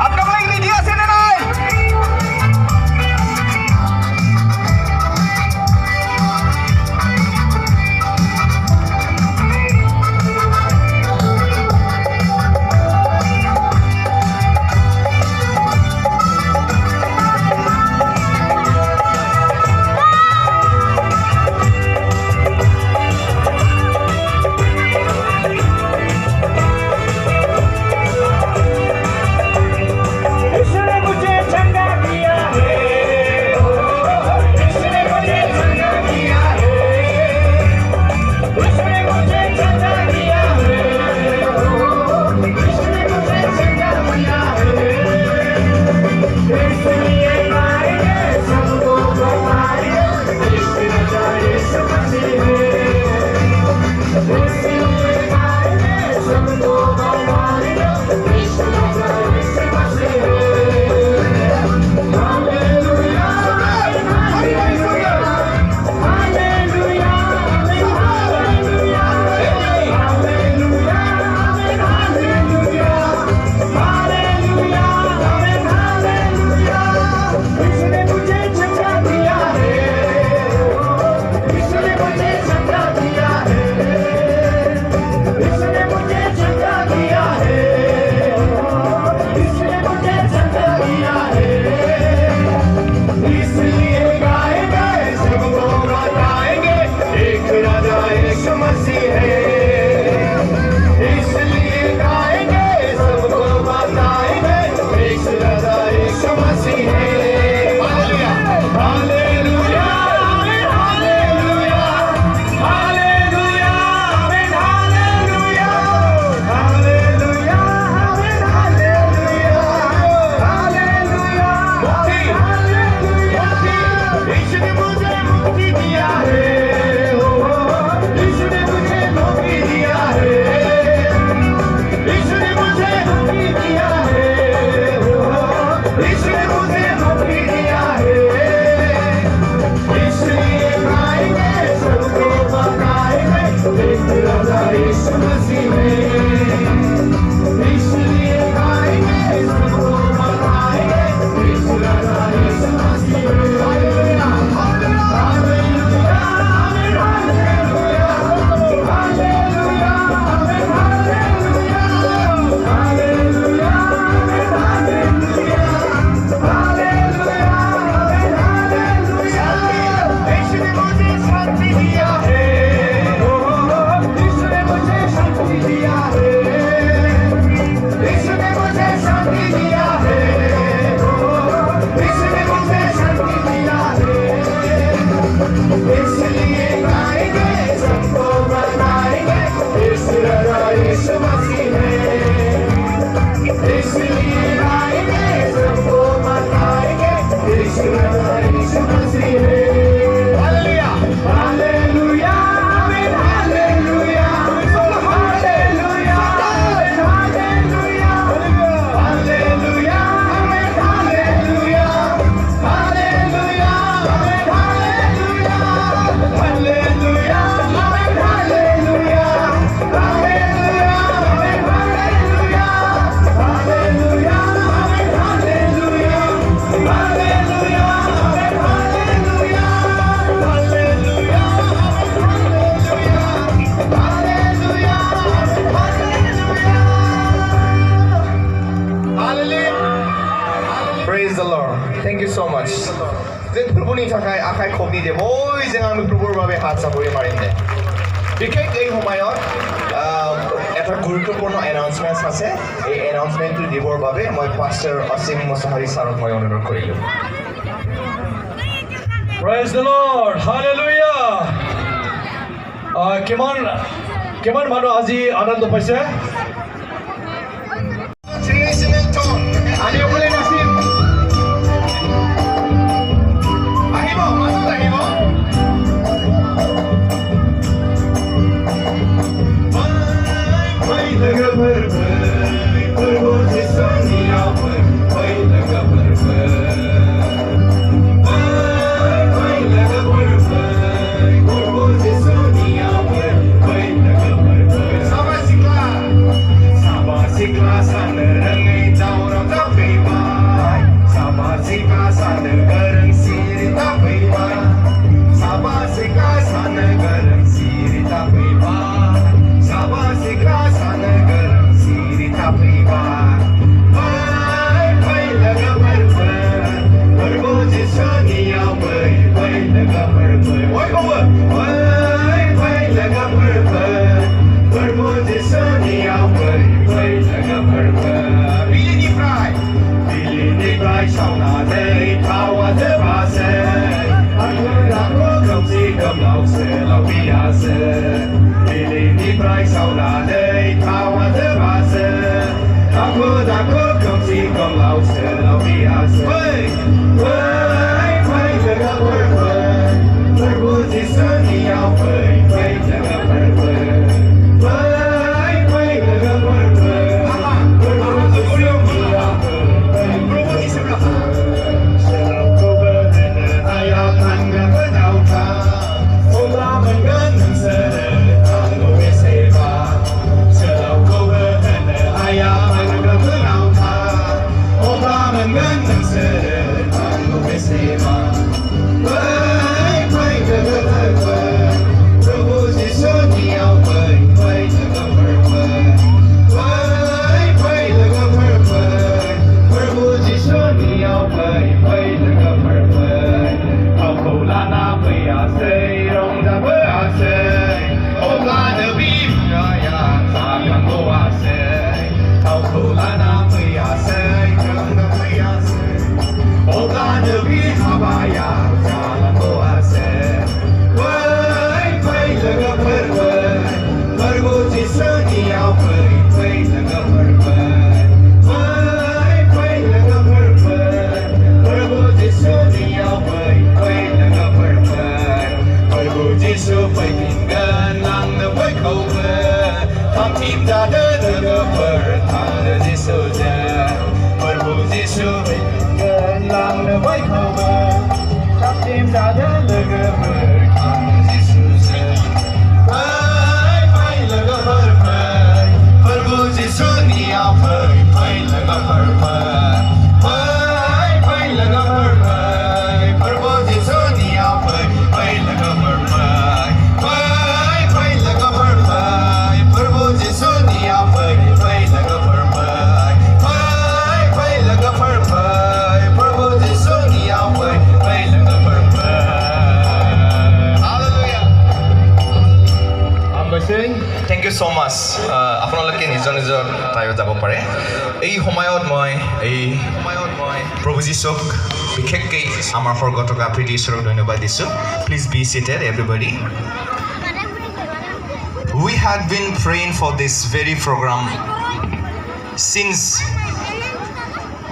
আপোনালোক ৰেডি আছে নে নাই? इसने मुझे चंगा किया है, इसने मुझे चंगा किया है, इसने मुझे चंगा किया है, इसने मुझे चंगा किया है। इसलिए गाएंगे, सबको बताएंगे, यीशु राजा यीशु मसीह है। इसलिए गाएंगे, सबको बताएंगे, यीशु राजा यीशु मसीह है। Hallelujah, hallelujah, hallelujah, hallelujah, hallelujah, hallelujah, hallelujah, hallelujah. इसने मुझे चंगा दिया है, इसने मुझे चंगा दिया है, इसने मुझे चंगा दिया है, इसने मुझे चंगा दिया है। इसलिए गाएंगे, सबको बताएंगे, एक राजा यीशु मसीह है। इसलिए गाएंगे, सबको बताएंगे, एक राजा यीशु मसीह है। Hallelujah. Hallelujah, hallelujah, hallelujah, hallelujah, hallelujah, hallelujah, hallelujah, मुक्ति। हालेलुया। इसने मुझे मुक्ति दिया है, ओ, इसने मुझे मुक्ति दिया है, इसने मुझे मुक्ति दिया है, ओ, इसने मुझे मुक्ति दिया है। इसलिए गाएंगे, सबको बताएंगे, एक राजा यीशु मसीह है। इसलिए गाएंगे, सबको बताएंगे, यीशु राजा यीशु मसीह है। Hallelujah, hallelujah, hallelujah, hallelujah, hallelujah, hallelujah, hallelujah, hallelujah. इसने मुझे शांति दिया है, इसने मुझे शांति दिया है, इसने मुझे शांति दिया है, इसने मुझे शांति दिया है। इसलिए गाएंगे, सबको बताएंगे, यीशु राजा यीशु मसीह है। इसलिए गाएंगे, सबको बताएंगे, यीशु राजा यीशु मसीह है। Hallelujah. Hallelujah, hallelujah, hallelujah, hallelujah, hallelujah, hallelujah, hallelujah, hallelujah, hallelujah, hallelujah, hallelujah, hallelujah, hallelujah, hallelujah, hallelujah, hallelujah, hallelujah, hallelujah, hallelujah. Hallelujah. Praise the Lord. Thank you so much. যেন প্ৰভুনি থাকাই আশাই খবনি দে মই যেন আমি প্ৰভুৰ বাবে হাত চাপৰি মাৰিম দে। বিশেষ এই সময়ত এটা গুৰুত্বপূৰ্ণ এনাউন্সমেণ্ট আছে। এই এনাউন্সমেণ্টটো দিবৰ বাবে মই পাষ্টাৰ অসীম মুছাহাৰী ছাৰক মই অনুৰোধ কৰিলোঁ। Praise the Lord. Hallelujah. কিমান কিমান মানুহ আজি আনন্দ পাইছে? Traditional tone. আমি অকলে নাচিম। আহিব, মাজত আহিব। Bye. सावनानै थावा जोबासै, हाखु दाखु खोमसि खोमलावसो लावबियासो। दिनैनिफ्राय सावनानै थावा जोबासै, हाखु दाखु खोमसि खोमलावसो लावबियासो। फै फै फै लोगोफोर फै, फोरबु जिसुनियाव फै, फै लोगोफोर फै, फै फै लोगोफोर फै, फोरबु जिसुनियाव फै, फै। প্ৰভু যীশুৰ सोरांखौबो होनो हाया फानग्राबो दावखा, अब्ला मोनगोन नोंसोरो आंखौ बेसेबा। सोरांखौबो होनो हाया फानग्राबो दावखा, अब्ला मोनगोन नोंसोरो आंखौ बेसेबा। फै फै लोगोफोर फै, प्रभु जिसुनियाव फै, फै लोगोफोर फै, फै फै लोगोफोर फै, प्रभु जिसुनियाव फै, फै लोगोफोर फै। थावखौ लाना फैयासै, रंजाबोआसै, अब्लानो बिमाया जाखांगौआसै। थावखौ लाना फैयासै, रंजाफैयासै, अब्लानो बि हाबाया जालांगौआसै। फै फै लोगोफोर फै, फोरबु जिसुनियाव फै, फै लोगोफोर फै, फै फै लोगोफोर फै, फोरबु जिसुनियाव फै, फै लोगोफोर फै। फोरबु जिसु फैफिनगोन लांनो बयखौबो, थाम थिम जादो लोगोफोर थांनो जिसुजों। फोरबु जिसु फैफिनगोन लांनो बयखौबो, थाम थिम जादो लोगोफोर थांनो जिसुजों। फै फै लोगोफोर फै, फोरबु जिसुनियाव फै, फै लोगोफोर फै, फै फै लोगोफोर फै, फोरबु जिसुनियाव फै, फै लोगोफोर फै, फै फै लोगोफोर फै, फोरबु जिसुनियाव फै, फै लोगोफोर फै, फै फै लोगोफोर फै, फोरबु जिसुनियाव फै, फै लोगोफोर फै। Hallelujah. Thank you so much. আপোনালোকে নিজৰ নিজৰ ঠাইত যাব পাৰে। এই সময়ত মই প্ৰভু যীশুক, বিশেষকৈ আমাৰ স্বৰ্গত থকা পিতৃ ঈশ্বৰক ধন্যবাদ দিছোঁ। Please be seated, everybody. We had been praying for this very program since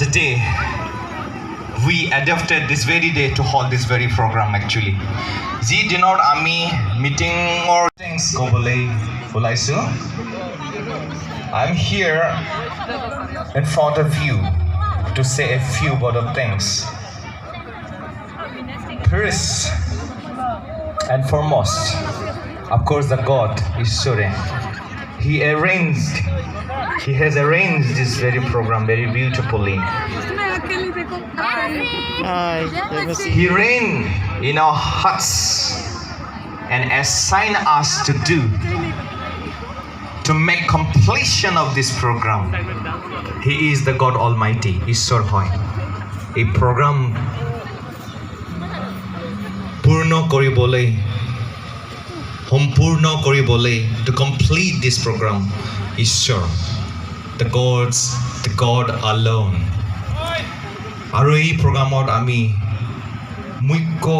the day we adopted this very day to hold this very program, actually. যি দিনত আমি মিটিঙৰ thanks ক'বলৈ ওলাইছোঁ, I'm here in front of you to say a few word of thanks. First and foremost, of course, the God, ঈশ্বৰে, he has arranged this very program very beautifully. Hi. He reigned in our hearts and assigned us to make completion of this program. He is the God Almighty, ঈশ্বৰ হয়। এই programme পূৰ্ণ কৰিবলৈ, সম্পূৰ্ণ কৰিবলৈ, to complete this program, ঈশ্বৰ, the God alone. আৰু এই প্ৰগ্ৰামত আমি মুখ্য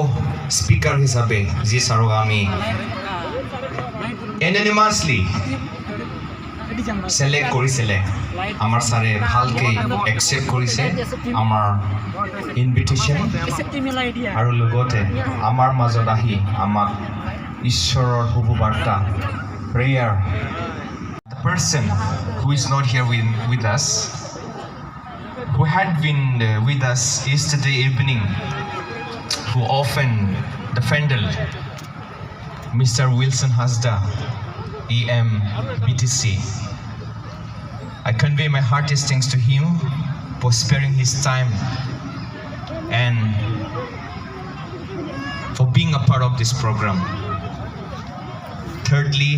স্পীকাৰ হিচাপে যি ছাৰক আমি ইউনেনিমাছলি চিলেক্ট কৰিছিলে, আমাৰ ছাৰে ভালকৈ একচেপ্ট কৰিছে আমাৰ ইনভিটেশ্যন আৰু লগতে আমাৰ মাজত আহি আমাক ঈশ্বৰৰ শুভবাৰ্তা, prayer. The person who is not here with us, who had been with us yesterday evening, who opened the pandal, Mr. Wilson Hasda, EM BTC. I convey my heartiest thanks to him for sparing his time and for being a part of this program. Thirdly,